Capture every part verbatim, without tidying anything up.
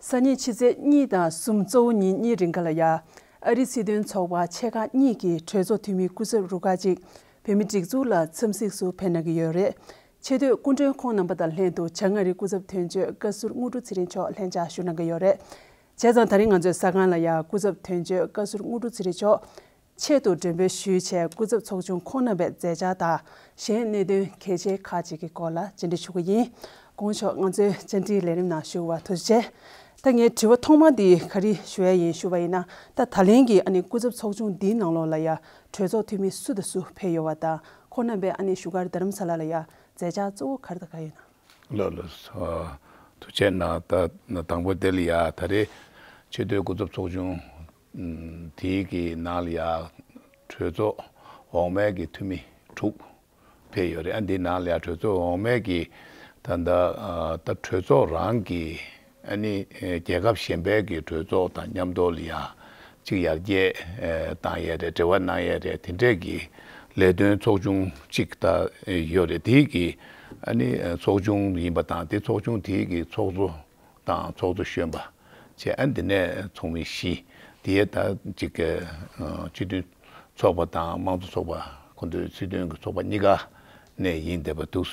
སང་ཉིན་ཕྱི་ཚེས་གཉིས་དང་གསུམ་གཙོ་བོ་ཉིན་གཉིས་རིང་ག་ལ་ཡ། ཨ་རིའི་སྲིད་དོན་ཚོགས་པ་ཆེ་ཁག་གཉིས་ཀྱི་གྲོས་ཚོགས་འཐུས་མི་སྐུ་ཚབ་རུ་ཁག་ཅིག་བོད་མིའི་སྒྲིག་འཛུགས་ལ་འཚམས་གཟིགས་སུ་ཕེབས་གནང་གི་ཡོད་རེད། ཆེས་མཐོའི་སྐུ་མགྲོན་ཁོང་རྣམ་པ་དང་ལྷན་དུ་བྱང་ཨ་རིའི་སྐུ་ཚབ་དོན་གཅོད་བཀའ་ཟུར་དངོས་གྲུབ་ཚེ་རིང་མཆོག་ལྷན་བཅར་ཞུ་གནང་གི་ཡོད་རེད། བྱས་ཙང་ད་རིང་ང་ཚོའི་གསར་ཁང་ལ་ཡ་སྐུ་ཚབ་དོན་གཅོད་བཀའ་ཟུར་དངོས་གྲུབ་ཚེ་རིང་མཆོག་ཆེད་དུ་མགྲོན་འབོད་ཞུས་བྱས། སྐུ་ཚབ་ཚོགས་ཆུང་ཁོང་རྣམ་པའི་མཛད་འཆར་དང་གཞན་གནད་དོན་གལ་ཆེ་ཁག་ཅིག་གི་སྐོར་ལ་བཅར་འདྲི་ཞུ་གི་ཡིན། དགོངས་ཞུ། ང་ཚོའི་བཅར་འདྲིའི་ལས་རིམ་ནང་ཞུགས་པར་ཐུགས་རྗེ་ཆེ། ད་ངའི་དྲི་བ་ཐོག་མ་འདི་ག་རེ་ཞུ་ཡ་ཡིན་ཞུ་བ་ཡིན་ན། ད་ད་ལན་གྱི་ཨ་ནི་སྐུ་ཚབ་ཚོགས་ཆུང་འདིའི་ནང་ལོགས་ལ་ཡ་གྲོས་ཚོགས་འཐུས་མི་སུ་དང་སུ་ཕེབས་ཡོད་པ་དང་། ཁོང་རྣམ་པས་ཨ་ནི་བཞུགས་སྒར་རྡ་རམ་ས་ལ་ལ་ཡ་མཛད་འཆར་གཙོ་བོ་ག་རེ་དང་ག་རེ་ཡོད་ན། ལགས་ལགས། ཨ། ཐུགས་རྗེ་གནང་། ད་དང་པོ་དེ་ལ་ཡ་ད་རེས་ཆེས་མཐོའི་སྐུ་ཚབ་ཚོགས་ཆུང་དེའི་གི་ནང་ལ་ཡ་གྲོས་ཚོགས་འོག་མའི་གི་འཐུས་མི་དྲུག་ཕེབས་ཡོད་རེད། ཨ། འདི་ནང་ལ་ཡ་གྲོས་ཚོགས་འོག་མའི་གི་ད་ལྟ་ཨ་ད་གྲོས་ཚོགས་རང་གི་ཨ་ནི་རྒྱལ་ཁབ་གཞན་པའི་གི་གྲོས་ཚོགས་དང་མཉམ་དུ་ལ་ཡ་གཅིག་ཡར་རྒྱས་ཨེ་བཏང་ཡས་རེད། འབྲེལ་བ་གནང་ཡས་རེད། དེ་འདྲས་ཀྱི་ལས་དོན་ཚོགས་ཆུང་གཅིག་ད་ཡོད་རེད། དེའི་གི་ཨ་ནི་ཚོགས་ཆུང་ཡིན་པ་དང་། དེ་ཚོགས་ཆུང་དེའི་གི་ཚོགས་གཙོ་དང་ཚོགས་གཙོ་གཞོན་པ་བྱས། ཨ། དེ་ནས་ཚོགས་མི་བཞི། དེ་ད་གཅིག་གི་ཨ་སྤྱི་མཐུན་ཚོགས་པ་དང་དམངས་གཙོ་ཚོགས་པ། ཁོང་ཚོའི་སྲིད་དོན་གྱི་ཚོགས་པ་གཉིས་ཀ་ནས་ཡིན་བསྡད་པ་འདུག་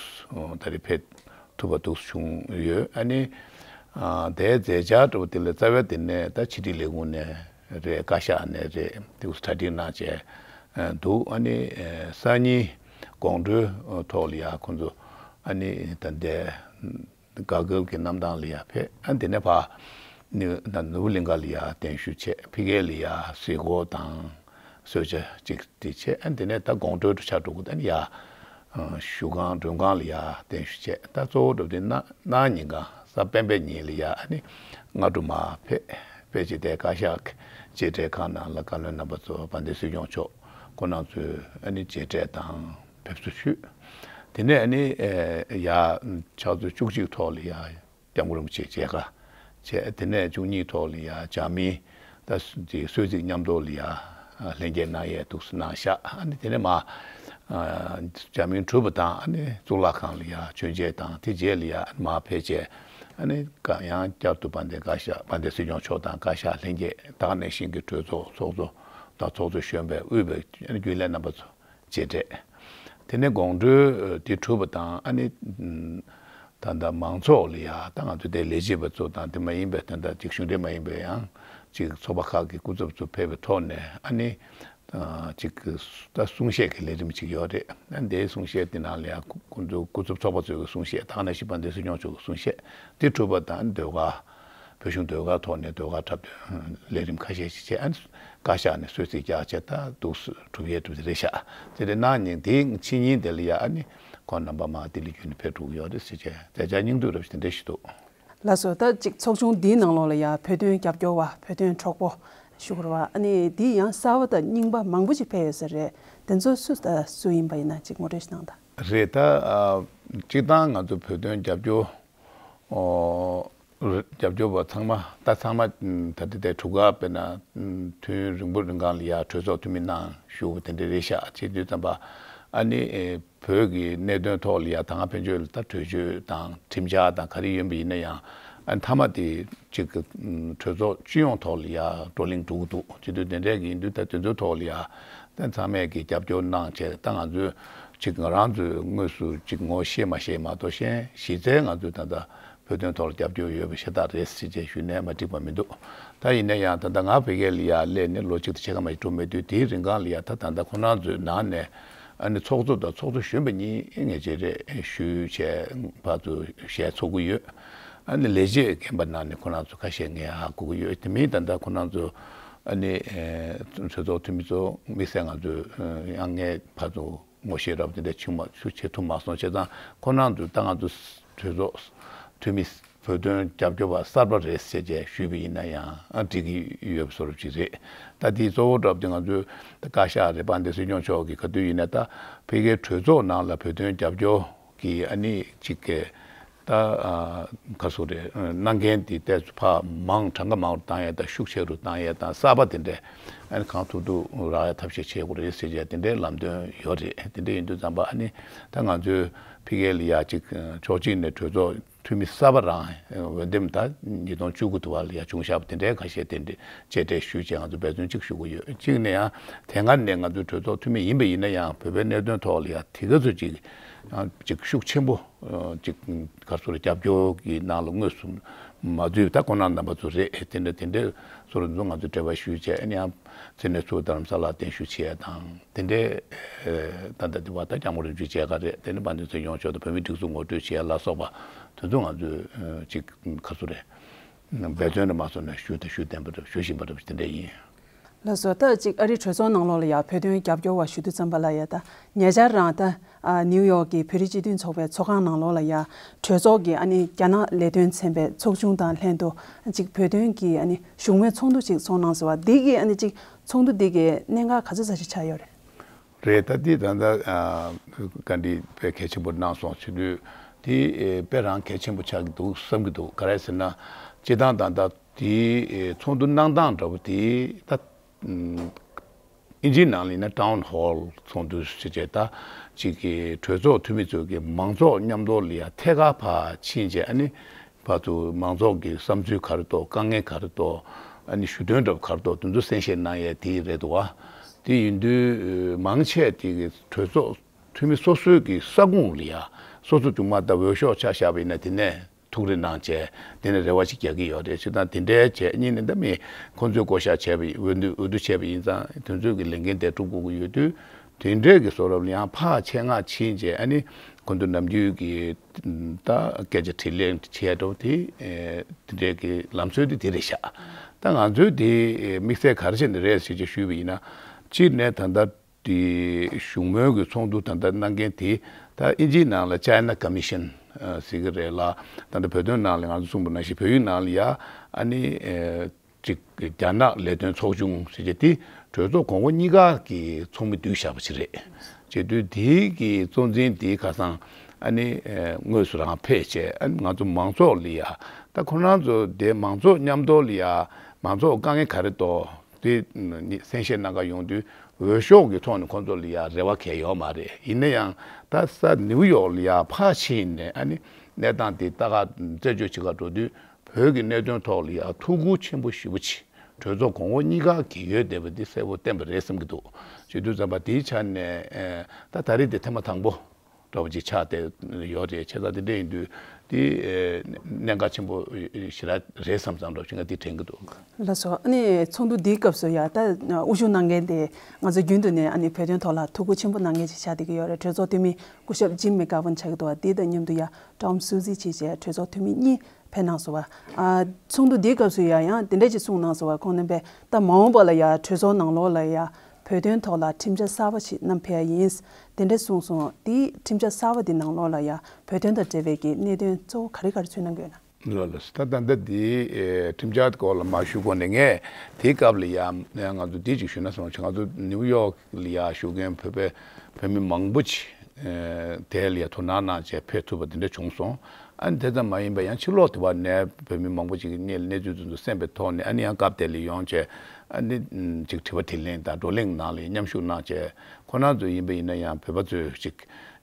ད་རེས་ཕེབས་ཐུབ་པ་འདུག་བྱུང་ཡོད། ཨ་ནི་ཨ་དེའི་མཛད་འཆར་འདྲ་བོ་དེ་ལ་རྩ་བའི་དེ་ནས་ད་ཕྱི་དྲིལ་ལས་ཁུངས་ནས་རེད། བཀའ་ཤག་ནས་རེད། འདུག་གྲ་སྒྲིག་གནང་བྱས་འདུག་ཨ་ནི་ཨ་སང་ཉིན་དགོང་དྲོའི་ཐོག་ལ་ཡ་ཁོང་ཚོ་ཨ་ནི་ད་ལྟའི་དགའ་སྐལ་གྱི་གནམ་ཐང་ལ་ཡ་ཕེབས། ཨ། དེ་ནས་ཕར་ནི་ད་ནོར་བུ་གླིང་ག་ལ་ཡ་གདན་ཞུ་བྱས། ཕ་གི་ལ་ཡ་གཟིགས་སྐོར་དང་གསོལ་ཇ་ཅིག་དེ་བྱས། ཨ། དེ་ནས་ད་དགོང་དྲོའི་ཆ་དྲུག་གུ་ད་ནི་ཡ་བཞུགས་ཁང་མགྲོན་ཁང་ལ་ཡ་གདན་ཞུ་བྱས། ད་གཙོ་བོ་འགྲོ་དེ་གནངས་ཉིན་གང་གཟའ་སྤེན་པའི་ཉིན་ལ་ཡ་ཨ་ནི་སྔ་དྲོ་མར་ཕེབས། ཕེབས་བྱས་དེ་བཀའ་ཤག་མཇལ་འཕྲད་ཁང་ནང་ལ་བཀའ་བློན་རྣམ་པ་ཚོ་དཔལ་ལྡན་སྲིད་སྐྱོང་མཆོག་ཁོང་རྣམ་ཚོས་ཨ་ནི་མཇལ་འཕྲད་དང་ཕེབས་བསུ་ཞུས། དེ་ནས་ཨ་ནི་ཨེ་ཡར་ཕྱག་ཚོད་བཅུ་གཅིག་ཐོག་ལ་ཡ་སྐྱབས་མགོན་རིན་པོ་ཆེ་མཇལ་ཁ་བྱས། དེ་ནས་བཅུ་གཉིས་ཐོག་ལ་ཡ་འཇར་མན་ད་སུད་སི་མཉམ་དུ་ལ་ཡ་ལྷན་རྒྱས་གནང་ཡས་འདུག་གནང་ཤག་ཨ་ནི་དེ་ནས་མར་ཨ་འཇར་མན་གྲུབ་པ་དང་ཨ་ནི་གཙུག་ལག་ཁང་ལ་ཡ་མཆོད་མཇལ་དང་། དེ་རྗེས་ལ་ཡ་མར་ཕེབས་བྱས། ཨ་ནི་ཡང་བསྐྱར་དུ་དཔལ་ལྡན་བཀའ་ཤག་དཔལ་ལྡན་སྲིད་སྐྱོང་མཆོག་དང་བཀའ་ཤག་ལྷན་རྒྱས། ད་ག་ནང་བཞིན་གྱི་གྲོས་ཚོགས་ཚོགས་གཙོ་དང་ཚོགས་གཙོ་གཞོན་པས་དབུས་པའི་ཨ་ནི་རྒྱུན་ལས་རྣམ་པ་ཚོ་མཇལ་འཕྲད། དེ་ནས་དགོང་དྲོའི་དེ་གྲུབ་པ་དང་ཨ་ནི་ད་ལྟ་མང་ཚོགས་ལ་ཡ་ད་ང་ཚོ་དེ་ལས་བྱེད་པ་ཚོ་དང་། དེ་མ་ཡིན་པའི་ད་ལྟ་ཅིག་གཞུང་འབྲེལ་མ་ཡིན་པའི་ཡང་ཅིག་ཚོགས་པ་ཁག་གི་སྐུ་ཚབ་ཚོ་ཕེབས་པའི་ཐོག་ནས་ཨ་ནི་ཅིག་ད་གསུང་བཤད་ཀྱི་ལས་རིམ་ཅིག་ཡོད་རེད། ཨ་ནི་དེའི་གསུང་བཤད་དེ་ནང་ལ་ཡ་ཁོ་ཚོ་སྐུ་ཚབ་ཚོགས་པ་ཚོའི་གསུང་བཤད། ད་ག་ནང་བཞིན་དཔལ་ལྡན་སྲིད་སྐྱོང་མཆོག་གི་གསུང་བཤད་དེ་གྲུབ་པ་དང་ཟློས་གར། བོད་གཞུང་ཟློས་གར་ཐོག་ནས་ཟློས་གར་འཁྲབ་སྟོན་ལས་རིམ་ཁ་ཤས་ཤིག་བྱས། ཨ་ནི་བཀའ་ཤག་ནས་གསོལ་ཚིགས་རྒྱག་བྱས། ད་འདུག་སེ་གྲུབ་ཡས་གྲུབ་དེ་རེད་ཤག་དེ་རེད། གནངས་ཉིན་དེའི་ཕྱི་ཉིན་དེ་ལ་ཡ་ཨ་ནི་ཁོང་རྣམ་པ་མར་ལྡི་ལི་བརྒྱུད་ནས་ཕེབས་འགྲོ་གི་ཡོད་རེད་ཟེར་བྱས་མཛད་འཆར་སྙིང་བསྡུས་འདྲ་པོ་ཞིག་དེ་འདྲ་ཞིག་འདུག་ལགས་སོ། ད་ཅིག་ཚོགས་ཆུང་འདིའི་ནང་ལོགས་ལ་ཡ་བོད་དོན་རྒྱབ་སྐྱོར་བ། བོད་དོན་གྲོགས་པོ་ཞུ་དགོས་རེད་པ། ཨ་ནི་འདི་ཡང་གསར་པ་དང་རྙིང་པ་མང་པོ་ཞིག་ཕེབས་ཡོད་ས་རེད། དེ་ཚོ་སུ་དང་སུ་ཡིན་པ་ཡིན་ན་ཅིག་ངོ་སྤྲོད་ཞིག་གནང་དང་། རེད། ད་ཨ་སྤྱིར་བཏང་ང་ཚོ་བོད་དོན་རྒྱབ་སྐྱོར་ཨོ་རྒྱབ་སྐྱོར་བ་ཚང་མ། ད་ཚང་མ་ད་ལྟ་དེ་གྲུབ་ཁ་དཔེར་ན་ཐུན་རིང་པོ་རིང་གང་ལ་ཡ་གྲོས་ཚོགས་འཐུས་མི་གནང་བཞུགས་པ་དེ་འདྲ་རེད་ཤག་བྱེད་དུས་ཙམ་པ་ཨ་ནི་ཨེ་བོད་ཀྱི་གནད་དོན་ཐོག་ལ་ཡ་ད་སྔ་ཕན་ཆོད་ལ་ད་གྲོས་ཆོད་དང་ཁྲིམས་འཆར་དང་ག་རེ་ཡོད་པ་ཡིན་ན་ཡང་། ཨ་ནི་མཐའ་མ་དེ་གཅིག་གི་གྲོས་ཚོགས་སྤྱི་ཡོངས་ཐོག་ལ་ཡ་བགྲོ་གླེང་འགྲོ་གི་འདུག་བྱེད་དུས་དེ་འདྲའི་གི་ཡིན་དུས་ད་དེ་ཚོའི་ཐོག་ལ་ཡ་ད་ཚང་མས་ཀྱི་རྒྱབ་སྐྱོར་གནང་བྱས། ད་ང་ཚོས་གཅིག་ང་རང་ཚོས་དངོས་སུ་གཅིག་ངོ་ཤེས་མ་ཤེས་མ་གཏོགས། གཞན་གཞི་རྩའི་ང་ཚོས་ད་ལྟ་བོད་དོན་ཐོག་ལ་རྒྱབ་སྐྱོར་ཡོད་པ་ཤ་སྟག་རེད་ཟེར་བྱས་ཞུས་ནས་མ་འགྲིག་པ་མི་འདུག་ད་ཡིན་ན་ཡང་ད་ལྟ་ང་བོད་སྐད་ལ་ཡར་སླེབས་ནས་ལོ་གཅིག་དང་ཕྱེད་ཀ་མ་ཞིག་འགྲོ་མེད་དུས། དེའི་རིང་གང་ལ་ཡ་ད་ད་ལྟ་ཁོ་རང་ཚོའི་ནང་ནས་ཨ་ནི་ཚོགས་གཙོ་དང་ཚོགས་གཙོ་གཞོན་པ་གཉིས་ངས་བརྗེ་རེས་ཞུས་བྱས་ཕར་ཚུར་ཞལ་འཚོ་གི་ཡོད། ཨ་ནི་ལས་བྱེད་རྒན་པ་ནང་ནས་ཁོ་རང་ཚོ་ཁ་ཤས་ངས་ཧ་གོ་གི་ཡོད། དེ་མིན་ད་ལྟ་ཁོ་རང་ཚོ་ཨ་ནི་ཨེ་གྲོས་ཚོགས་འཐུས་མི་ཚོ་དམིགས་བསལ་ང་ཚོས་ཨེ་ཡང་ངས་ཕར་ཚུར་ངོ་ཤེས་རབ་དེ་འདྲ་ཆུང་མ་ཆུ་བྱེད་ཐུབ་མ་སོང་། བྱས་ཙང་ཁོ་རང་ཚོས་ད་ང་ཚོ་གྲོས་ཚོགས་འཐུས་མི་བོད་དོན་རྒྱབ་སྐྱོར་བ་གསར་པ་རེད་ཟེར་བྱས་ཞུས་པ་ཡིན་ན་ཡང་ཨ་འགྲིག་གི་ཡོད་པ་བཟོ་འདྲ་ཅིག་རེད། ད་དེའི་གཙོ་བོ་འདྲ་པོ་དེ་ང་ཚོའི་ད་བཀའ་ཤག་རེད་པ། འདི་སྲིད་སྐྱོང་མཆོག་གིས་ག་དུས་ཡིན་ན་ད་ཕ་གིའི་གྲོས་ཚོགས་ནང་ལ་བོད་དོན་རྒྱབ་སྐྱོར་གྱི་ཨ་ནི་གཅིག་གི་ད་ཨ་ག་སུ་རེད། གནང་མཁན་དེ་ཏོག་ཙམ་ཕར་མང་གྲངས་ཀ་མང་རུ་བཏང་ཡས་དང་། ཤུགས་ཆེ་རུ་བཏང་ཡས་དང་། གསར་པ་དེ་འདྲས་ཨ་ནི་གང་ཐུབ་ཐུབ་རག་ཡས་ཐབས་ཤེས་བྱེད་དགོས་རེད་ཟེར་བྱས་དེ་འདྲའི་ལམ་སྟོན་ཡོད་རེད། དེ་འདྲ་ཡིན་དུས་ཙམ་པ་ཨ་ནི་ད་ང་ཚོའི་ ཕ་གི་ལ་ཡ་ཅིག་ཕྱོགས་གཅིག་ནས་གྲོས་ཚོགས་འཐུས་མི་གསར་པ་རང་འོས་འདེམས་ད་ཉིས་སྟོང་བཅུ་དགུ་དུ་བ་ལ་ཡ་བྱུང་བཞག་པ་དེ་འདྲའི་ཁ་ཤས་དེ་འདྲའི་མཇལ་འཕྲད་ཞུས་བྱས་ང་ཚོ་འབད་བརྩོན་གཅིག་ཞུ་གི་ཡོད། གཅིག་ནས་ཡང་དེ་སྔ་ནས་ང་ཚོའི་གྲོས་ཚོགས་འཐུས་མི་ཡིན་པ་ཡིན་ན་ཡང་བོད་པའི་གནད་དོན་ཐོག་ལ་ཡ་དེ་ག་ཚོད་ཅིག་ཡང་ཅིག་ཤུགས་ཆེན་པོ་ཅིག་ག་ཚོད་རྒྱབ་སྐྱོར་གྱི་ནང་ལ་དངོས་སུ་མ་འཛུལ་ད་ཁོང་རྣམ་པ་ཚོ་རེད། དེ་འདྲ་དེ་འདྲའི་ཚོར་འདུ་ང་ཚོས་འབྲེལ་བ་ཞུས་བྱས་ཨ་ནི་ཡང་ཚེ་ནས་ཚུར་རྡ་རམ་ས་ལ་གདན་ཞུ་བྱས་དང་དེ་འདྲའི་ད་ལྟ་དེ་བ་ད་སྐྱབས་མགོན་རིན་པོ་ཆེ་མཇལ་ཁ་རེད། དེ་ནས་དཔལ་ལྡན་ཚེ་རིང་མཆོག་དང་བོད་མིའི་སྒྲིག་འཛུགས་ངོ་སྤྲོད་བྱས་ལ་སོགས་པ་དེ་ཚོ་ང་ཚོས་ཅིག་ག་ཚོད་རེད། འབད་བརྩོན་རེ་མ་སོང་ནས་ཞུ་དང་ཞུ་བདེན་པ་རེད་ཞུ་བཞིན་པ་རེད་དེ་འདྲ་ཡིན། ལགས་སོ། ད་ཅིག་ཨ་རིའི་གྲོས་ཚོགས་ནང་ལོགས་ལ་ཡ་བོད་དོན་རྒྱབ་སྐྱོར་བ་ཞུ་དུས་ཙམ་པ་ལ་ཡ་ད་ཉེ་ཆར་རང་ད་ཨ་ནིའུ་ཡོག་གི་བོད་རིགས་སྤྱི་མཐུན་ཚོགས་པའི་ཚོགས་ཁང་ནང་ལོགས་ལ་ཡ་གྲོས་ཚོགས་ཀྱི་ཨ་ནི་རྒྱ་ནག་ལས་དོན་ཚན་པའི་ཚོགས་ཆུང་དང་ལྷན་དུ་ཅིག་བོད་དོན་གྱི་ཨ་ནི་བཞུགས་མོལ་ཚོགས་འདུ་ཅིག་ཚོགས་གནང་སོང་བ་འདི་གི་ཨ་ནི་ཅིག་ཚོགས་འདུ་འདི་གི་གནད་འགག་ག་ཚོད་ཙམ་ཞིག་ཆགས་ཡོད་རེད། རེད། ད་འདི་ད་ལྟ་ཨ་བཀའ་འདྲི་དཔེ་གལ་ཆེན་པོ་གནང་སོང་། བྱེད་དུས་དེ་དཔེ་རང་གལ་ཆེན་པོ་ཆགས་ཀྱི་འདུག་བསམ་གྱི་འདུག་ག་རེ་ཟེར་ན་སྤྱིར་བཏང་ད་ལྟ་དེ་ཚོགས་འདུ་གནང་སྟངས་འདྲ་པོ་དེ་ད་ཨིན་ཇིའི་ནང་ལ་ཡིན་ན་ཊའུན་ཧོལ་ཚོགས་འདུ་ཞེས་བྱས་ད་ཅིག་གི་གྲོས་ཚོགས་འཐུས་མི་ཚོ་གི་མང་ཚོགས་མཉམ་དུ་ལ་ཡ་ཐད་ཀར་ཕར་ཕྱིན་བྱས་ཨ་ནི་བར་དུ་མང་ཚོགས་ཀྱི་བསམ་ཚུལ་ག་རེ་འདུག་དཀའ་ངལ་ག་རེ་འདུག་ཨ་ནི་ཞུ་དོན་འདྲ་པོ་ག་རེ་འདུག་དེ་ཚོ་གསན་བཤད་གནང་ཡས་དེ་རེད་འདུག་བ། དེ་ཡིན་དུས་མང་ཆེ་དེ་གི་གྲོས་ཚོགས་འཐུས་མི་སོ་སོའི་གི་ས་ཁོངས་ལ་ཡ་སོ་སོ་ཅུང་མ་ད་འོས་ཤོག་ཆ་བཞག་པ་ཡིན་ན་དེ་ནས་ཐུགས་རེ་གནང་བྱས་དེ་ནས་རེ་བ་ཞིག་རྒྱག་གི་ཡོད་རེད། བྱས་ཙང་དེ་འདྲའི་བྱས་གཉིས་ནས་ད་མི་ཁོང་ཚོས་བསྐོ་བཞག་བྱས་པ་ཡིན་འོས་བསྡུ་འོས་བསྡུ་བྱས་པ་ཡིན་ཙང་དེ་ཚོའི་གི་ལས་འགན་དེ་སྒྲུབ་དགོས་ཀྱི་ཡོད་དུས། དེ་འདྲའི་གི་བཟོ་འདྲ་ལ་ཡང་ཕར་ཆེད་མངགས་ཕྱིན་བྱས་ཨ་ནི་ཁོང་ཚོ་ནམ་རྒྱུན་གྱི་ད་སྐད་ཆ་དྲིས་ལན་བྱས་འགྲོ་དེ་དེ་འདྲའི་གི་ལམ་སྲོལ་དེ་དེ་རེད་ཤག་ད་ང་ཚོའི་དེ་དམིགས་བསལ་ག་རེ་བྱས་ནས་རེད་ཟེར་ཅིག་ཞུས་པ་ཡིན་ན་སྤྱིར་ནས་ད་ལྟ་དེ་བཞུགས་མོལ་གྱི་ཚོགས་འདུ་ད་ལྟ་གནང་མཁན་དེ་ད་ཨིན་ཇིའི་ནང་ལ་China Commission ཟེར་གི་རེད་ལ། ད་ལྟ་བོད་དོན་ནང་ལ་ང་ཚོ་གསུངས་པ་ནང་བཞིན་བོད་ཡིག་ནང་ལ་ཡ་ཨ་ནི། ཅིག་རྒྱ་ནག་ལས་དོན་ཚོགས་ཆུང་ཟེར་གྱི་དེ་གྲོས་ཚོགས་གོང་འོག་གཉིས་ཀ་གི་ཚོགས་མི་བསྡུས་བཞག་པ་ཞིག་རེད། བྱེད་དུས་དེའི་གི་གཙོ་འཛིན་དེའི་ཁ་སང་ཨ་ནི་དངོས་སུ་རང་ཕེབས་བྱས་ཨ་ནི་ང་ཚོ་མང་ཚོགས་ལ་ཡ་ད་ཁོ་རང་ཚོ་དེ་མང་ཚོགས་མཉམ་དུ་ལ་ཡ་མང་ཚོགས་དཀའ་ངལ་ག་རེ་འདུག་དེ་གསན་བཤད་གནང་ག་ཡོང་དུས་འོས་ཤོག་གི་ཐོག་ནས་ཁོ་ཚོ་ལ་ཡ་རེ་བ་གང་ཡང་ཡོད་མ་རེད། ཡིན་ན་ཡང་ད་ས་ནིའུ་ཡོག་ལ་ཡ་ཕར་ཕྱིན་ནས་ཨ་ནི་གནས་སྟངས་དེ་ལྟ་ག་རྩད་གཅོད་བྱེད་ག་འགྲོ་དུས། བོད་ཀྱི་གནད་དོན་ཐོག་ལ་ཡང་ཐུགས་ཁུར་ཆེན་པོ་ཞེ་པོ་ཅིག་གྲོས་ཚོགས་གོང་འོག་གཉིས་ཀ་གིས་ཡོད་བསྡད་པ་འདི་གསལ་པོ་བསྟན་པ་རེད་བསམ་གྱི་འདུག་བྱེད་དུས་ཙམ་པ་དེའི་ཆ་ནས་ཨེ་ད་ད་རེས་དེ་ཐེངས་མ་དང་པོ་འདྲ་པོ་ཅིག་ཆགས་བསྡད་ཡོད་རེད། བྱས་ཙང་དེ་འདྲ་ཡིན་དུས་དེ་ཨེ་གནད་འགག་ཆེན་པོ་ཞེ་དྲག་རེད་བསམ་བསམ་འདྲ་པོ་ཅིག་ང་དེ་དྲན་གྱི་འདུག་ལགས་སོ། ཨ་ནི་ཚོགས་འདུ་འདིའི་སྐབས་སུ་ཡང་ད་དབུ་བཞུགས་གནང་མཁན་དེ་ང་ཚོ་རྒྱུན་དུ་ནས་ཨ་ནི་བོད་དོན་ཐོག་ལ་ཐུགས་ཁུར་ཆེན་པོ་གནང་མཁན་ཅིག་ཆགས་བསྡད་ཀྱི་ཡོད་རེད། གྲོས་ཚོགས་འཐུས་མི་སྐུ་ཞབས་ཇིམ་མེ་ཀ་ཝན་ཆགས་ཀྱི་འདུག་བ། དེ་དང་མཉམ་དུ་ཡང་ཀྲོམ་སུ་ཛི་བྱས་བྱས་གྲོས་ཚོགས་འཐུས་མི་གཉིས་ཕེབས་གནང་སོང་བ། ཨ་ཚོགས་འདུ་འདིའི་སྐབས་སུ་ཡང་ཡང་དེ་འདྲ་ཅིག་གསུངས་གནང་སོང་བ། ཁོང་རྣམ་པས་ད་མ་འོངས་པ་ལ་ཡང་གྲོས་ཚོགས་ནང་ལོགས་ལ་ཡང་བོད་དོན་ཐོག་ལ་ཁྲིམས་འཆར་གསར་པ་ཞིག་བསྣམས་ཕེབས་ཡ་ཡིན། དེ་འདྲ་གསུངས་སོང་། དེའི་ཁྲིམས་འཆར་གསར་པ་དེ་ནང་ལོགས་ལ་ཡང་བོད་དོན་དང་འབྲེལ་བའི་གི་གནད་དོན་གཙོ་བོ་ག་རེ་ག་རེ་ཚུད་གནང་གི་ཡོད་ན། ལགས་ལགས། ད་ད་ལྟ་འདི་ཨེ་ཁྲིམས་འཆར་སྐོར་ལ་མ་ཞུ་གོང་ནས་ངས་དེའི་སྐབས་ལ་ཡང་ང་ཚོ་འདི་ཅིག་ཞུས་ན་བསམ་བྱུང་། ང་ཚོ་ནིའུ་ཡོག་ལ་ཡང་བཞུགས་མཁན་བོད་པའི་བོད་མི་མང་པོ་ཅིག་ཨེ་དེ་ལ་ཡང་དོ་སྣང་གནང་བྱས་ཕེབས་ཐུབ་པ་དེ་འདྲ་བྱུང་སོང་། ཨ་ནི་དེ་ཙམ་མ་ཡིན་པ་ཡང་ཕྱི་ལོགས་དེ་བ་ནས་བོད་མི་མང་པོ་ཅིག་གིས་ངས་གནས་ཚུལ་དེ་ཚོ་གསན་པའི་ཐོག་ནས་ཨ་ནི་ཡང་སྐབས་དེ་ལ་ཡོང་བྱས་ཨ་ནི་ཅིག་དྲི་བ་དྲིས་ལན་དང་བགྲོ་གླེང་ནང་ལ་མཉམ་ཞུགས་གནང་བྱས་ཁོ་རང་ཚོ་ཡིན་པ་ཡིན་ན་ཡང་བོད་པ་ཚོས་ཅིག་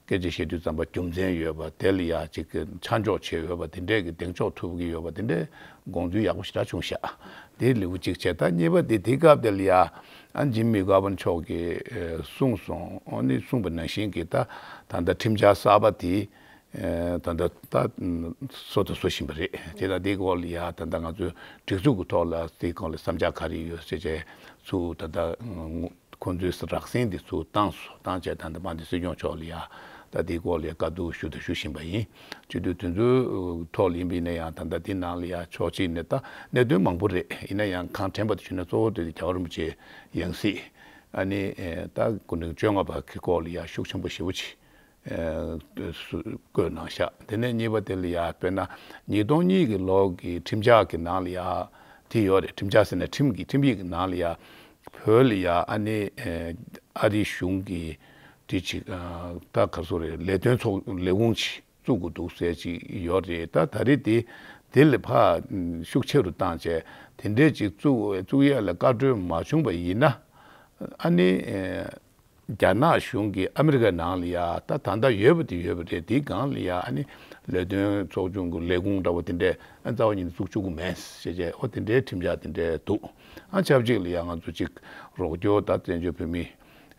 སྐད་ཆ་བཤད་དུས་ཙམ་པ་རྒྱུ་མཚན་ཡོད་པ་དེ་ལ་ཡ་ཅིག་ཆ་འཇོག་བྱས་ཡོད་པ་དེ་འདྲས་ཀྱི་གདེང་འཇོག་ཐུབ་ཀྱི་ཡོད་པ་དེ་འདྲས་དགོངས་ཚུལ་ཡག་པོ་ཞེ་དྲག་བྱུང་ཤག་དེ་ལེའུ་གཅིག་བྱས། ད་གཉིས་པ་དེ་དེའི་སྐབས་དེ་ལ་ཡ་ཨ་ཇིམ་མི་ཀ་ཝན་མཆོག་གིས་ཨེ་གསུངས་སོང་། ཨ་ནི་གསུངས་པ་ནང་བཞིན་གྱི་ད་ད་ལྟ་ཁྲིམས་འཆར་གསར་པ་དེ་ཨེ་ད་ལྟ་ད་བཟོ་དང་བཟོ་བཞིན་པ་རེད། དེ་ད་དེའི་སྐོར་ལ་ཡ་ད་ལྟ་ང་ཚོའི་སྒྲིག་འཛུགས་ཀྱི་ཐོག་ལ་དེའི་སྐོར་ལ་བསམ་འཆར་ག་རེ་ཡོད་ཟེར་བྱས་ཚུར་ད་ལྟ་ཁོང་ཚོའི་རགས་ཟིན་དེ་ཚུར་བཏང་སོང་། བཏང་བྱས་ད་ལྟ་དམངས་གཙོ་སྲིད་སྐྱོང་མཆོག་ལ་ཡ་ད་དེའི་སྐོར་ལ་ཡ་བཀའ་བསྡུར་ཞུ་དང་ཞུ་བཞིན་པ་ཡིན། བྱེད་དུས་དེ་ཚོའི་ཐོག་ལ་ཡིན་པ་ཡིན་ན་ཡང་ད་ལྟ་དེ་ནང་ལ་ཡ་ཕྱོགས་གཅིག་ནས་ད་གནད་དོན་མང་པོ་རེད། ཡིན་ན་ཡང་གང་དྲན་པ་དེ་ཞུས་ན་གཙོ་བོ་དེ་རྒྱལ་བ་རིན་པོ་ཆེའི་ཡང་སྲིད་ཨ་ནི་ད་སྐུ་ཕྲེང་བཅོ་ལྔ་པ་གི་སྐོར་ལ་ཡ་ཤུགས་ཆེན་པོ་ཞེ་པོ་ཅིག་བཀོད་གནང་ཤག་དེ་ནས་གཉིས་པ་དེ་ལ་ཡ་དཔེར་ན་ཉིས་སྟོང་གཉིས་ཀྱི་ལོ་གི་ཁྲིམས་འཆར་གྱི་ནང་ལ་ཡ་དེ་ཡོད་རེད། ཁྲིམས་འཆར་ཟེར་ན་ཁྲིམས་ཀྱི་ཁྲིམས་ཡིག་གི་ནང་ལ་ཡ་བོད་ལ་ཡ་ཨ་ནི་ཨ་རིའི་གཞུང་གི་དེ་ཅིག་ད་ག་ཚོད་རེད། ལས་དོན་ཚོགས་ལས་ཁུངས་ཅིག་བཙུགས་དགོས་འདུག་ཟེར་ཅིག་ཡོད་རེད། ད་ད་རེས་དེ་དེ་ལ་ཕར་ཤུགས་ཆེ་རུ་བཏང་བྱས་དེ་འདྲས་ཅིག་བཙུགས་བཙུགས་ཡས་ལ་བཀའ་འཁྲོལ་མ་བྱུང་བ་ཡིན་ན་ཨ་ནི། རྒྱ་ནག་གཞུང་གིས་ཨ་མི་རི་ཀའི་ནང་ལ་ཡ་ད་ད་ལྟ་ཡོད་པ་དེ་ཡོད་པ་རེད། དེའི་སྒང་ལ་ཡ་ཨ་ནི་ལས་དོན་ཚོགས་ཆུང་གི་ལས་ཁུངས་འདྲ་བོ་དེ་འདྲས་ཨ་རྩ་བ་ཉིད་ནས་བཙུགས་བཅུག་གི་མེད་ཟེར་བྱས། ཨོ་དེ་འདྲའི་ཁྲིམས་འཆར་དེ་འདྲས་འདུག་ཨ་ཆབས་ཅིག་ལ་ཡ་ང་ཚོ་ཅིག་རོགས་སྐྱོར་ད་བཙན་བྱོལ་བོད་མི་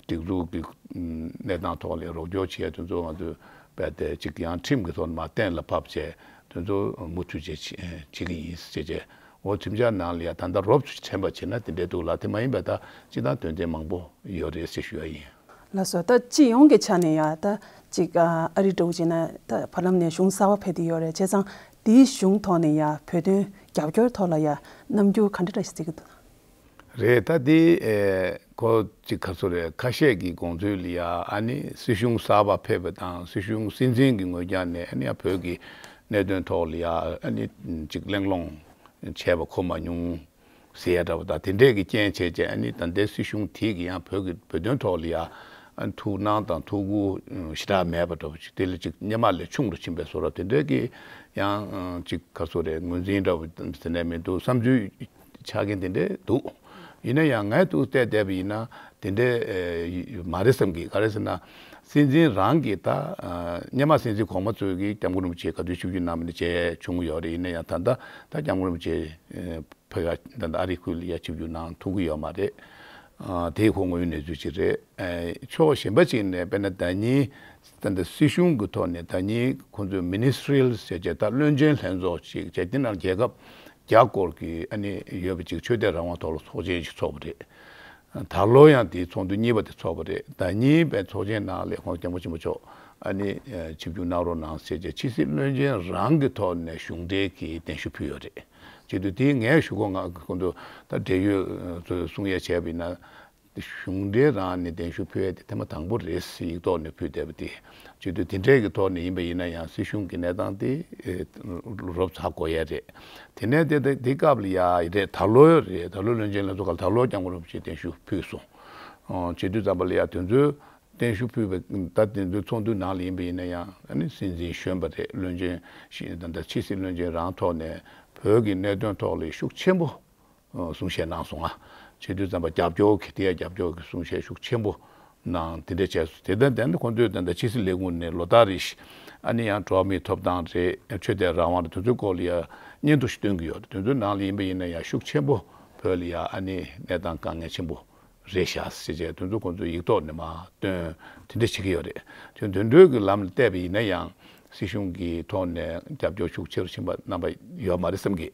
སྒྲིག་འཛུགས་ཀྱི་གནས་སྟངས་ཐོག་ལ་རོགས་སྐྱོར་བྱས་དེ་ཚོ་ང་ཚོས་རྦད་དེ་ཅིག་ཡང་ཁྲིམས་ཀྱི་ཐོག་ནས་མར་གཏན་ལ་ཕབ་བྱས་དེ་ཚོ་མུ་མཐུད་བྱས་བྱེད་ཀྱི་ཡིན་ཟེར་བྱས། འོ་ཁྲིམས་འཆར་ནང་ལ་ཡ་ད་ལྟ་རོབ་ཙམ་དྲན་པ་བྱས་ན་དེ་འདྲའི་འདུག་ལ། དེ་མ་ཡིན་པའི་ད་སྤྱིར་བཏང་དོན་ཚན་མང་པོ་ཡོད་རེད་ཟེར་ཞུ་ཡ་ཡིན། ལགས་སོ། ད་སྤྱི་ཡོངས་ཀྱི་ཆ་ནས་ཡ་ད་ཅིག་ཨ་རི་འདྲ་བོ་བྱས་ན་ད་བར་ལམ་ནས་གཞུང་གསར་པ་ཕེབས་བསྡད་ཡོད་རེད། བྱས་ཙང་དེའི་གཞུང་ཐོག་ནས་ཡ་བོད་དོན་རྒྱབ་སྐྱོར་ཐོག་ལ་ཡ་རྣམ་འགྱུར་ག་འདྲ་འདྲ་ཞིག་བརྩི་གི་འདུག་རེད། ད་དེ་ཨེ་ཁོ་ཅིག་ག་ཚོད་རེད། ཁ་ཤས་ཀྱི་དགོངས་ཚུལ་ལ་ཡ་ཨ་ནི་སྲིད་གཞུང་གསར་པ་ཕེབས་པ་དང་སྲིད་གཞུང་སྲིད་འཛིན་གྱི་ངོས་རྒྱ་ནས་ཨ་ནི་ཡ་བོད་ཀྱི་གནད་དོན་ཐོག་ལ་ཡ་ཨ་ནི་ཅིག་གླེང་སློང་བྱས་པ་གོ་མ་མྱོང་ཟེར་ཡ་འདྲ་བོ་དང་དེ་འདྲས་ཀྱི་རྐྱེན་བྱས་བྱས་ཨ་ནི་ད་ལྟའི་སྲིད་གཞུང་དེ་གི་ཡང་བོད་ཀྱི་བོད་དོན་ཐོག་ལ་ཡ་ཨ་ནི་ཐུགས་སྣང་དང་ཐུགས་ཁུར་ཞེ་དྲག་མེད་པ་འདྲ་བོ་ཅིག་དེ་ལས་ཅིག་སྔོན་མ་ལས་ཆུང་རུ་ཕྱིན་པའི་བཟོ་འདྲ་དེ་འདྲས་ཀྱི་ཡང་ཅིག་ག་ཚོད་རེད། ངོས་འཛིན་འདྲ་བོ་ཟེར་ནས་མི་འདུག་བསམ་ཚུལ་ཆགས་མཁན་དེ་འདྲས་འདུག་ཡིན་ན་ཡང་ངས་ཏུ་བལྟས་བསྡད་པ་ཡིན་ན་དེ་འདྲས་ཨེ་མ་རེད་བསམ་གི། ག་རེ་ཟེར་ན་སྲིད་འཛིན་རང་གིས་ད་ཨ་སྔོན་མ་སྲིད་འཛིན་གོང་མ་ཚོས་ཀྱིས་སྐྱབས་མགོན་རིན་པོ་ཆེ་ག་དུས་ཆིབས་བསྒྱུར་གནང་མིན་དེ་བྱས་བྱུང་ཡོད་རེད། ཡིན་ན་ཡང་ད་ལྟ་ད་སྐྱབས་མགོན་རིན་པོ་ཆེ་ཨེ་བོད་ཡ་ད་ལྟ་ཨ་རི་ཁུལ་ལ་ཡ་ཆིབས་བསྒྱུར་གནང་ཐུབ་ཀྱི་ཡོད་མ་རེད། ཨ་དེ་ཁོ་དངོས་ཡོད་གནས་ཚུལ་ཅིག་རེད། ཨེ་ཕྱོགས་གཞན་པ་ཅིག་ནས་དཔེར་ན་ཟླ་ཉིན་ད་ལྟ་སྲིད་གཞུང་གི་ཐོག་ནས་ཟླ་ཉིན་ཁོང་ཚོས་མི་ནི་སི་ཊི་རི་ཡལ་ཟེར་བྱས་ད་བློན་ཆེན་ལྷན་ཚོགས་ཅིག་བྱས་དེ་ནང་རྒྱལ་ཁབ་བརྒྱ་སྐོར་གྱི་ཨ་ནི་ཡོད་པ་ཅིག་ཆོས་དད་རང་དབང་ཐོག་ལ་ཚོགས་ཆེན་ཞིག་ཚོགས་པ་རེད། ད་ལོ་ཡང་དེའི་ཚོགས་འདུ་གཉིས་པ་དེ་ཚོགས་པ་རེད། ཟླ་ཉིན་པའི་ཚོགས་ཆེན་ནང་ལ་ཁོང་སྐྱབས་མགོན་ཆེན་པོ་མཆོག་ཨ་ནི་ཆིབས་བསྒྱུར་གནང་རོགས་གནང་ཟེར་བྱས་ཕྱི་སྲིད་བློན་ཆེན་རང་གི་ཐོག་ནས་གཞུང་འབྲེལ་གྱི་གདན་ཞུ་ཕུལ་ཡོད་རེད། བྱེད་དུས་དེའི་ངས་ཞུ་གོ་ང་ཁོང་ཚོ་ད་འབྲེལ་ཡོད་ཚོས་གསུང་ཡས་བྱས་པ་ཡིན་ན། གཞུང་འབྲེལ་རང་ནས་གདན་ཞུ་ཕུལ་ཡས་དེ་ཐེངས་མ་དང་པོ་རེད་ཟེར་ཡིག་ཐོག་ནས་ཕུལ་བསྡད་པ་དེ། བྱེད་དུས་དེ་འདྲས་ཀྱི་ཐོག་ནས་ཡིན་པ་ཡིན་ན་ཡང་སྲིད་གཞུང་གི་གནས་སྟངས་དེ་ཨེ་རོབ་ཙམ་ཧ་གོ་ཡས་རེད། དེ་ནས་དེ་དེ་དེ་སྐབས་ལ་ཡ་རེད། ད་ལོ་རེད། ད་ལོ་བློན་ཆེན་ལྷན་ཚོགས་སྐབས་ད་ལོ་སྐྱབས་མགོན་རིན་པོ་ཆེ་གདན་ཞུ་ཕུལ་སོང་། ཨོ་བྱེད་དུས་ཙམ་པ་ལ་ཡ་དེ་ཚོའི་གདན་ཞུ་ཕུལ་བའི་ད་དེ་ཚོའི་ཚོགས་འདུ་ནང་ལ་ཡིན་པ་ཡིན་ན་ཡང་ཨ་ནི་སྲིད་འཛིན་གཞོན་པ་རེད། བློན་ཆེན་ཞིག་ད་ལྟ་ཕྱི་སྲིད་བློན་ཆེན་རང་ཐོག་ནས་བོད་ཀྱི་གནད་དོན་ཐོག་ལ་ཤུགས་ཆེན་པོ་གསུང་བཤད་གནང་སོང་ང་། བྱེད་དུས་ཙམ་པ་རྒྱབ་སྐྱོར་གྱི་དེ་ཡ་རྒྱབ་སྐྱོར་གྱི་གསུང་བཤད་ཤུགས་ཆེན་པོ་གནང་། དེ་འདྲ་བྱས་སོང་། དེ་ལྟར་དེ་ནི་ཁོང་ཚོས་ད་ལྟ་ཕྱི་སྲིད་ལས་ཁུངས་ནས་ལོ་ལྟར་རེ་བཞིན་ཨ་ནི་ཡང་འགྲོ་བ་མིའི་ཐོབ་ཐང་རེད། ཆོས་དད་རང་དབང་རེད། དེ་ཚོའི་སྐོར་ལ་ཡ་སྙན་ཐོ་ཞིག་བཏོན་གྱི་ཡོད་རེད། དེ་ཚོའི་ནང་ལ་ཡིན་པ་ཡིན་ན་ཡང་ཤུགས་ཆེན་པོ་བོད་ལ་ཡ་ཨ་ནི་གནས་སྟངས་དཀའ་ངལ་ཆེན་པོ་རེད་ཤག་ཟེར་བྱས་དེ་ཚོ་ཁོང་ཚོས་ཡིག་ཐོག་ནས་མར་བཏོན་དེ་འདྲ་བྱེད་ཀྱི་ཡོད་རེད། དེ་དོན་འགྲོས་ཀྱི་ལམ་ལ་བལྟས་པ་ཡིན་ན་ཡང་སྲིད་གཞུང་གི་ཐོག་ནས་རྒྱབ་སྐྱོར་ཤུགས་ཆེ་རུ་ཕྱིན་པ་རྣམ་པ་ཡོད་མ་རེད་བསམ་གི།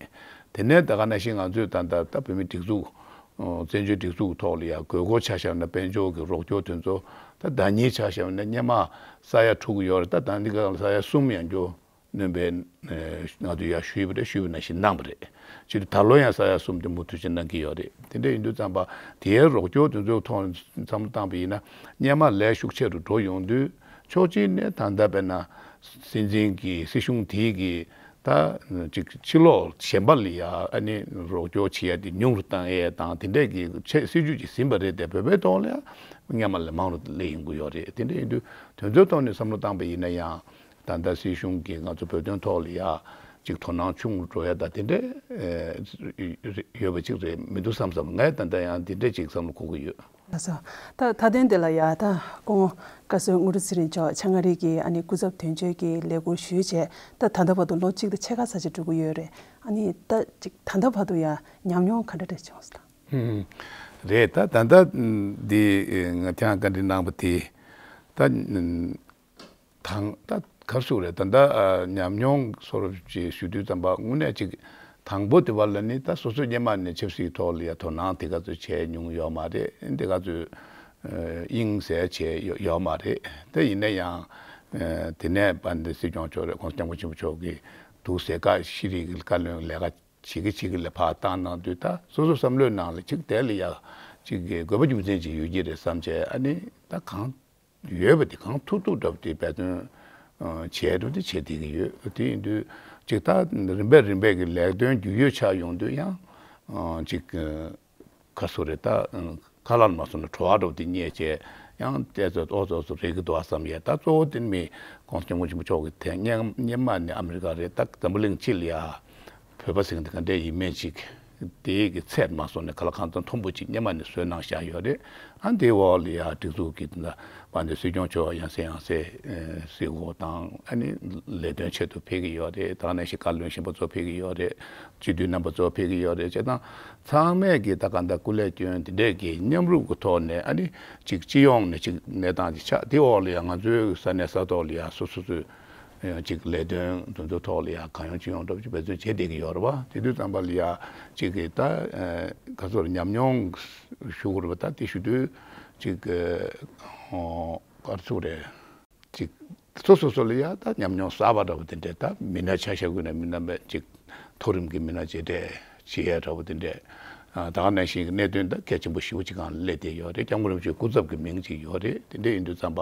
དེ་ནས་ད་ག་ནང་བཞིན་ང་ཚོས་ད་ལྟ་ད་བོད་མི་སྒྲིག་འཛུགས་བཙན་བྱོལ་སྒྲིག་འཛུགས་ཐོག་ལ་ཡང་དགོས་མཁོ་ཆ་བཞག་ན་དཔལ་འབྱོར་གྱི་རོགས་སྐྱོར་དེ་ཚོ་ད་ཟླ་ཉིན་ཆ་བཞག་ན་སྔོན་མ་ས་ཡ་དྲུག་ཡོད་རེད། ད་ད་འདི་ག་ས་ཡ་གསུམ་ཡང་འགྱོ། སྣོན་པའི་ཨེ་ང་ཚོས་ཡར་ཞུས་པ་རེད། ཞུས་པ་ནང་བཞིན་གནང་བ་རེད། སྤྱིར་ད་ལོ་ཡང་ས་ཡ་གསུམ་དེ་མུ་མཐུད་ཅིག་གནང་གི་ཡོད་རེད། དེ་འདྲ་ཡིན་དུས་ཙམ་པ་དེའི་རོགས་སྐྱོར་དེ་ཚོའི་ཐོག་བསམ་བློ་བཏང་པ་ཡིན་ན་སྔོན་མ་ལས་ཤུགས་ཆེ་རུ་འགྲོ་ཡོང་དུས་ཕྱོགས་གཅིག་ནས་ད་ལྟ་དཔེར་ན་སྲིད་འཛིན་གྱི་སྲིད་གཞུང་དེའི་གི་ད་ཅིག་ཕྱི་ལོགས་གཞན་པ་ལ་ཡ་ཨ་ནི་རོགས་སྐྱོར་བྱེད་ཡ་དེ་ཉུང་རུ་བཏང་ཡས་དང་དེ་འདྲས་ཀྱི་ཆེད་སྲིད་ཇུས་ཅིག་ཟིན་པ་རེད་དེ། བོད་པའི་ཐོག་ལ་ཡ་སྔོན་མ་ལས་མང་རུ་སླེབས་ཡོང་གི་ཡོད་རེད། དེ་འདྲ་ཡིན་དུས་དེ་ཚོའི་ཐོག་ནས་བསམ་བློ་བཏང་པ་ཡིན་ན་ཡང་། ད་ལྟ་སྲིད་གཞུང་གིས་ང་ཚོ་བོད་དོན་ཐོག་ལ་ཡ་ཅིག་དོ་སྣང་ཆུང་རུ་འགྲོ་ཡ་ད་དེ་འདྲ་ཨེ་ཡོད་པ་ཅིག་རེད་མི་འདུག་བསམ་བསམ། ངས་ད་ལྟ་ཡང་དེ་འདྲ་ཅིག་བསམ་བློ་འཁོར་གྱི་ཡོད། ལགས་སོ། ད་མཐའ་དོན་དེ་ལ་ཡ་ད་སྐུ་ངོ་བཀའ་ཟུར་དངོས་གྲུབ་ཚེ་རིང་མཆོག་བྱང་ཨ་རི་གི་ཨ་ནི་སྐུ་ཚབ་དོན་གཅོད་ཀྱི་ལས་ཁུར་ཞུས་བྱས་ད་ད་ལྟ་བར་དུ་ལོ་གཅིག་དང་ཕྱེད་ཀ་ཙམ་ཅིག་འགྲོ་གི་ཡོད་རེད། ཨ་ནི་ད་ཅིག་ད་ལྟ་བར་དུ་ཡ་ཉམས་མྱོང་ག་འདྲ་འདྲ་བྱུང་སོང་ལགས། ཧུམ། རེད། ད་ད་ལྟ་འདི་ང་ཁྱེད་རང་བཀའ་འདྲི་གནང་པ་དེ་ད། དང་ད་གར་སུ་རེད། ད་ད་ཨ་ཉམས་མྱོང་སོར་ཅིག་ཞུ་དུས་ཙམ་པ་དངོས་གནས་ཅིག་དང་པོ་དེ་བར་ལ་ནི་ད་སོ་སོ་སྔོན་མ་ནས་ཆབ་སྲིད་ཐོག་ལ་ཡ་དོ་སྣང་དེ་ག་ཚོད་བྱས་མྱོང་ཡོད་མ་རེད། དེ་ག་ཚོད་ཨ་དབྱིངས་གསལ་བྱས་ཡོད་ཡོད་མ་རེད། དེ་ཡིན་ན་ཡང་ཨ་དེ་ནས་དཔལ་ལྡན་སྲིད་སྐྱོང་མཆོག་རེད། ྋགོང་ས་ྋསྐྱབས་མགོན་ཆེན་པོ་མཆོག་གིས་འདུག་སེ་བཀའ་ཤེས་རིག་གི་བཀའ་བློན་ལས་ཀ་བྱེད་ཀྱི་བྱེད་ཀྱི་ལ་ཕར་བཏང་གནང་དུས་ད་སོ་སོ་བསམ་བློའི་ནང་ལ་ཅིག་དེ་ལ་ཡ་ཅིག་གི་དགོས་པ་རྒྱུ་མཚན་ཅིག་ཡོད་ཀྱི་རེད་བསམ་བྱས། ཨ་ནི་ད་གང་ཡོད་པ་དེ་གང་ཐུབ་ཐུབ་འདྲ་པོ་དེ་འབད་བརྩོན་ཨ་བྱས་འགྲོ་དེ་བྱེད་བསྡད་ཀྱི་ཡོད། དེ་ཡིན་དུས་ཅིག་ད་རིམ་པས་རིམ་པས་ཀྱི་ལས་དོན་རྒྱུས་ཡོད་ཆགས་ཡོང་དུས་ཡང་ཨ་ཅིག་ཨ་ག་སུ་རེད། ད་ཨ་ཁ་ལག་མ་སོང་ན་བྲོ་བ་འདྲ་པོ་དེ་རྙེད་བྱས་ཡང་ཏོག་ཙམ་ཨོ་ཙོག་ཙོག་རེད་ཀྱི་འདུག་བསམ་ཡས། ད་གཙོ་བོ་དེ་མི་ྋགོང་ས་ྋསྐྱབས་མགོན་ཆེན་པོ་མཆོག་གིས་དེ་སྔོན་སྔོན་མ་ནས་ཨ་མི་རི་ཀ་རེད། ད་འཛམ་བུ་གླིང་སྤྱི་ལ་ཡ་བོད་པ་ཟེར་མཁན་དེ་ག་འདྲས་ཡིན་མིན་ཅིག་ དེའི་གི་ཚད་མ་སོང་ནས་ག་ལ་གང་ཙམ་མཐོན་པོ་ཅིག་སྔོན་མ་ནས་བཟོས་གནང་བཞག་ཡོད་རེད། ཨ་འདིའི་འོག་ལ་ཡ་སྒྲིག་འཛུགས་ཀྱི་དེ་འདྲ་དཔལ་ལྡན་སྲིད་སྐྱོང་མཆོག་ཡང་སེ་ཡང་སེ་གཟིགས་སྐོར་དང་ཨ་ནི་ལས་དོན་ཆེད་དུ་ཕེབས་ཀྱི་ཡོད་རེད། ད་ག་ནང་བཞིན་བཀའ་བློན་གཞོན་པ་ཚོ་ཕེབས་ཀྱི་ཡོད་རེད། སྤྱི་འཐུས་རྣམ་པ་ཚོ་ཕེབས་ཀྱི་ཡོད་རེད། བྱས་ཙང་ཚང་མས་ཀྱི་ད་ག་འདྲ་སྐུ་ལས་བསྐྱོན་དེ་འདྲས་ཀྱི་མཉམ་རུབ་ཀྱི་ཐོག་ནས་ཨ་ནི་ཅིག་སྤྱི་ཡོངས་ནས་ཅིག་གནས་སྟངས་ཅིག་ཆགས། དེའི་འོག་ལ་ཡང་ང་ཚོའི་ས་གནས་ས་ཐོག་ལ་ཡང་སོ་སོ་སོའི་ཅིག་ལས་དོན་དེ་ཚོའི་ཐོག་ལ་ཡང་གང་ཡོང་ཅི་ཡོང་འདྲ་པོ་ཅིག་འབད་བརྩོན་བྱེད་བསྡད་ཀྱི་ཡོད་རེད་བ། དེ་དུས་ཙམ་པ་ལ་ཡང་ཅིག་གི་ད་ག་ཚོད་ཉམས་མྱོང་ཞུ་དགོས་རེད་བ། ད་དེ་ཞུ་དུས་ཅིག་ག་ཚོད་རེད། ཅིག་སོ་སོ་སོ་ལ་ཡང་ད་ཉམས་མྱོང་གསར་པ་འདྲ་པོ་དེ་འདྲས། ད་མི་སྣ་ཆ་བཞག་དགོས་ན་མི་སྣ་མེད་ཅིག་མཐོ་རིམ་གྱི་མི་སྣ་མཇལ་འཕྲད་བྱེད་ཡས་འདྲ་པོ་དེ་འདྲས། ད་ག་ནང་བཞིན་གྱི་གནད་དོན་ད་གལ་ཆེན་པོ་ཞེ་པོ་ཅིག་སྒང་ལ་སླེབས་བསྡད་ཡོད་རེད། སྐྱབས་མགོན་རིན་པོ་ཆེའི་སྐུ་ཚབ་ཀྱི་མིང་ཅིག་ཡོད་རེད། དེ་འདྲས་ཡིན་དུས་ཙམ་པ་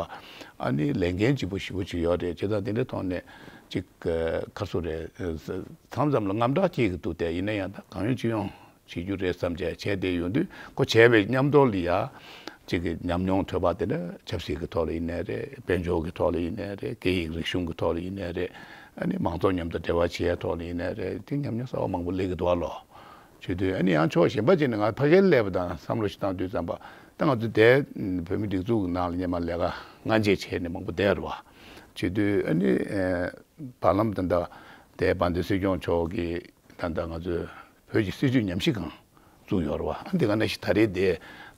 ཨ་ནི་ལས་འགན་ལྗིད་པོ་ཞེ་པོ་ཅིག་ཡོད་རེད། བྱས་ཙང་དེ་འདྲའི་ཐོག་ནས་ཅིག་ག་ཚོད་རེད། མཚམས་མཚམས་ལ་དངངས་སྐྲག་སྐྱེ་གི་འདུག་སྟེ། ཡིན་ན་ཡང་ད་གང་ཡོང་ཅི་ཡོང་བྱེད་རྒྱུ་རེད་བསམ་བྱས་བྱས་བསྡད་ཡོང་དུས། ཁོ་བྱས་པའི་མཉམ་དུ་ལ་ཡ་གཅིག་གི་ཉམས་མྱོང་ཐོན་པ་དེ་ནི་ཆབ་སྲིད་ཀྱི་ཐོག་ལ་ཡིན་ནའི་རེད། དཔལ་འབྱོར་གྱི་ཐོག་ལ་ཡིན་ནའི་རེད། སྐད་ཡིག་རིག་གཞུང་གི་ཐོག་ལ་ཡིན་ནའི་རེད། ཨ་ནི་མང་ཚོགས་མཉམ་དུ་འབྲེལ་བ་བྱེད་ཡའི་ཐོག་ལ་ཡིན་ནའི་རེད། དེ་ཉམས་མྱོང་གསར་པ་མང་པོ་སླེབས་ཀྱི་འདུག་བ་ལོ། བྱེད་དུས་ཨ་ནི་ཡང་ཕྱོགས་གཞན་པ་ཅིག་ནས་ང་ཕ་གིར་སླེབས་པ་དང་བསམ་བློ་ཞིག་བཏང་དུས་ཙམ་པ། ད་ང་ཚོ་དེ་བོད་མིའི་སྒྲིག་འཛུགས་ཀྱི་ནང་ལ་སྔོན་མ་ལས་ཀ་སྔ་རྗེས་བྱས་ནས་མང་པོ་བསྡད་རེད་བ། བྱེད་དུས་ཨ་ནི་བར་ལམ་ད་ལྟ་དེ་དཔལ་ལྡན་སྲིད་སྐྱོང་མཆོག་གིས་ད་ལྟ་ང་ཚོའི་བོད་ཀྱི་སྲིད་བྱུས་ཉམས་ཞིབ་ཁང་བཙུགས་ཡོད་རེད་བ། ཨ་འདི་ག་ནང་བཞིན་ད་རེས་དེ་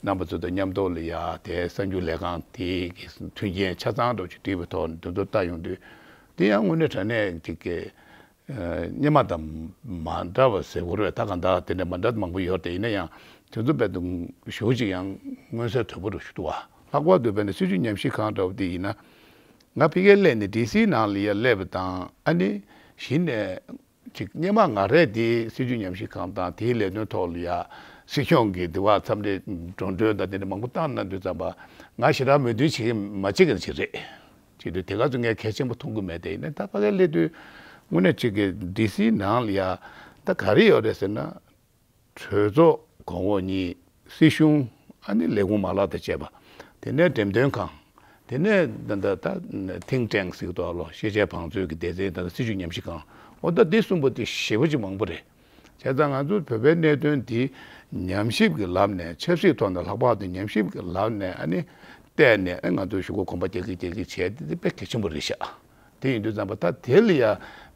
རྣམ་པ་ཚོ་དང་མཉམ་དུ་ལ་ཡ་དེ་གསར་འགྱུར་ལས་ཁང་དེ་གི་མཐུན་རྐྱེན་ཆ་ཚང་འདྲ་པོ་ཅིག་བསྒྲིགས་པའི་ཐོག་ནས་དེ་ཚོ་ལྟ་ཡོང་དུས། དེ་ཡང་དངོས་གནས་དྲང་གནས་ཅིག་གི་སྔོན་མ་དང་མ་འདྲ་བ་ཟེར་དགོས་རེད། ད་ག་འདྲ་དེ་འདྲ་མ་འདྲ་མང་པོ་ཡོད་རེད། ཡིན་ན་ཡང་དེ་ཚོ་རྦད་དེ་ཞེ་པོ་ཅིག་ཡང་མངོན་གསལ་དོད་པོ་འདྲ་ཞིག་འདུག་བ། ལྷག་པར་དུ་དཔེར་ན་སྲིད་བྱུས་ཉམས་ཞིབ་ཁང་འདྲ་པོ་དེ་ཡིན་ན། ང་ཕ་གིར་སླེབས་ནས་ཌི་སི་ནང་ལ་ཡ་སླེབས་པ་དང་ཨ་ནི་གཞི་ནས་ཅིག་སྔོན་མ་ང་རས་དེའི་སྲིད་བྱུས་ཉམས་ཞིབ་ཁང་དང་དེའི་ལས་དོན་ཐོག་ལ་ཡ་སྲིད་སྐྱོང་གི་དེ་བ་འཚམས་འདྲི་འགྲོ་གྲོན་དང་དེ་འདྲ་མང་པོ་བཏང་གནང་དུས་ཙམ་པ། ང་ཞེ་དྲག་མོས་མཐུན་བྱེད་ཀྱི་མ་བྱེད་ཀྱི་ཅིག་རེད། བྱེད་དུས་དེ་ག་ཚོད་ངས་གལ་ཆེན་པོ་མཐོང་གི་མེད་དེ། ཡིན་ནའི་ད་ཕ་གིར་སླེབས་དུས་དངོས་གནས་ཅིག་གི་ཌི་སི་ནང་ལ་ཡ་ད་ག་རེ་ཡོད་རེད་ཟེར་ན། གྲོས་ཚོགས་གོང་འོག་གཉིས། སྲིད་གཞུང་། ཨ་ནི་ལས་ཁུངས་མ་ལག་དང་བཅས་པ། དེ་ནས་འགྲེམས་སྟོན་ཁང་། དེ་ནས་ད་ད་ད་think tank ཟེར་གྱི་འདུག་ལོ། ཤེས་བྱའི་བང་མཛོད་ཀྱི་སྡེ་ཚན་དང་སྲིད་བྱུས་ཉམས་ཞིབ་ཁང་། འོ་ད་འདི་གསུམ་པོ་དེ་ཞེ་པོ་ཅིག་མང་པོ་རེད། བྱས་ཙང་ང་ཚོ་བོད་པའི་གནད་དོན་འདི་ཉམས་ཞིབ་ཀྱི་ལམ་ནས། ཆབ་སྲིད་ཐོག་ནས་ལྷག་པར་དུ་ཉམས་ཞིབ་ཀྱི་ལམ་ནས་ཨ་ནི་བལྟས་ནས། ཨ་ང་ཚོ་ཞུ་སྒོ་གོམ་པ་རྒྱག་གི་རྒྱག་གི་བྱས་ཏེ་དེ་དཔེ་གལ་ཆེན་པོ་རེད་ཤག་དེ་ཡིན་དུས་ཙམ་པ་ད་དེ་ལ་ཡ་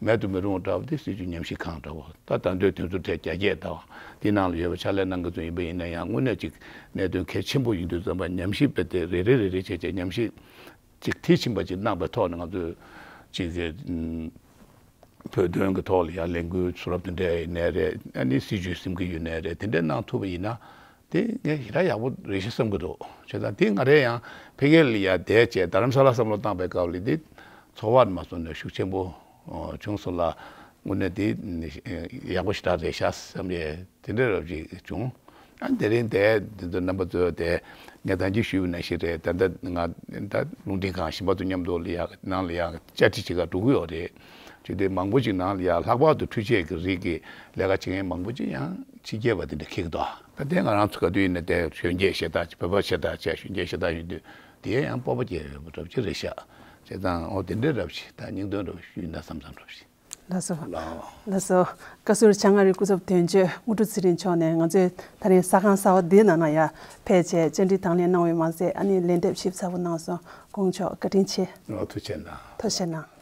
མེད་དུ་མི་རུང་བ་འདྲ་བ་དེ་སྲིད་བྱུས་ཉམས་ཞིབ་ཁང་འདྲ་བོ། ད་ད་འདོད་དོན་ཚོ་གྲས་བརྒྱ་བརྒྱད་དང་དེ་ནང་ལ་ཡོད་པ་ཕྱག་ལས་གནང་མཁན་ཚོ་ཡིན་པ་ཡིན་ན་ཡང་། དངོས་གནས་ཅིག་གནད་དོན་གལ་ཆེན་པོ་ཡིན་དུས་ཙམ་པ་ཉམས་ཞིབ་དཔེ་དེ་རེ་རེ་རེ་རེ་བྱས་བྱས་ཉམས་ཞིབ་ཅིག་མཐིལ་ཕྱིན་པ་ཅིག་གནང་པའི་ཐོག་ནས། ང་ཚོས་ཅིག་གི་ཨུམ་བོད་དོན་གྱི་ཐོག་ལ་ཡང་ལས་འགུལ་ཚུར་རབ་དེ་འདྲ་ཡིན་ནའི་རེད། ཨ་ནི་སྲིད་བྱུས་ཟིན་གྱི་ཡོད་ནའི་རེད། དེ་འདྲ་གནང་ཐུབ་པ་ཡིན་ན། དེ་ངས་ཞེ་དྲག་ཡག་པོ་རེད་ཤག་བསམ་གྱི་འདུག་བྱས་ཙང་དེ་ང་རས་ཡང་ཕ་གིར་ལ་ཡ་བསྡད་བྱས་རྡ་རམ་ས་ལ་བསམ་བློ་བཏང་པའི་སྐབས་ལ། དེ་ཚོར་བ་མ་སོང་ནས་ཤུགས་ཆེན་པོ་བྱུང་སོང་ལ། དངོས་གནས་དེ་ཡག་པོ་ཞེ་དྲག་རེད་ཤག་བསམ་ཡས་དེ་འདྲ་རབ་ཅིག་བྱུང་། ཨ་དེ་རིང་དེ་དེ་ཚོ་རྣམ་པ་ཚོས་དེ་ངས་ད་གིན་ཞུས་པ་ནང་བཞིན་རེད། ད་ལྟ་ང་ད་རླུང་འཕྲིན་ཁང་གཞན་པ་ཚོ་མཉམ་དུ་ལ་ཡ་ནང་ལ་ཡ་བཅར་འདྲི་བྱེད་ག་འགྲོ་གི་ཡོད་རེད། བྱས་ཏེ་མང་པོ་ཅིག་ནང་ལ་ཡ་ལྷག་པར་དུ་འཕྲུལ་ཆས་ཀྱི་རིགས་ཀྱི་ལས་ཀ་བྱེད་མཁན་མང་པོ་ཅིག་ཡང་ཕྱི་རྒྱལ་བ་དེ་འདྲ་འཁེལ་གྱི་འདུག་ད་དེ་ང་རང་ཚོ་ག་དུས་ཡིན་ན་དེ་གཞོན་སྐྱེས་ཤ་སྟག་ཅིག་བོད་པ་ཤ་སྟག་བྱས་གཞོན་སྐྱེས་ཤ་སྟག་ཡིན་དུས་དེ་ཡང་སྤོབས་པ་སྐྱེ་ཡོད་པ་འདྲ་པོ་ཅིག་རེད་ཤག་བྱས་ཙང་འོ་དེ་འདྲའི་རབ་ཅིག་ད་སྙིང་དོན་འདྲ་པོ་ཞུས་ཡིན་ན་བསམ་བསམ་འདྲ་པོ་ཞིག་ལགས་སོ། ལགས་སོ། བཀའ་ཟུར་བྱང་ཨ་རིའི་སྐུ་ཚབ་དོན་གཅོད་དངོས་གྲུབ་ཚེ་རིང་མཆོག་ནས་ང་ཚོའི་ད་རིང་ཟ་ཁང་གསར་པ་འདིའི་ནང་ན་ཡ་ཕེབས་བྱས་བཅར་འདྲི་དང་ལེན་གནང་བས་མ་ཟད། ཨ་ནི་ལན་འདེབས་ཞིབ་ཚགས་པོ་གནང་སོང་། དགོངས་ཆོག་བཀའ་དྲིན་ཆེ། ཨོ་ཐུགས་རྗེ་གནང་། ཐུགས་རྗེ་གནང་།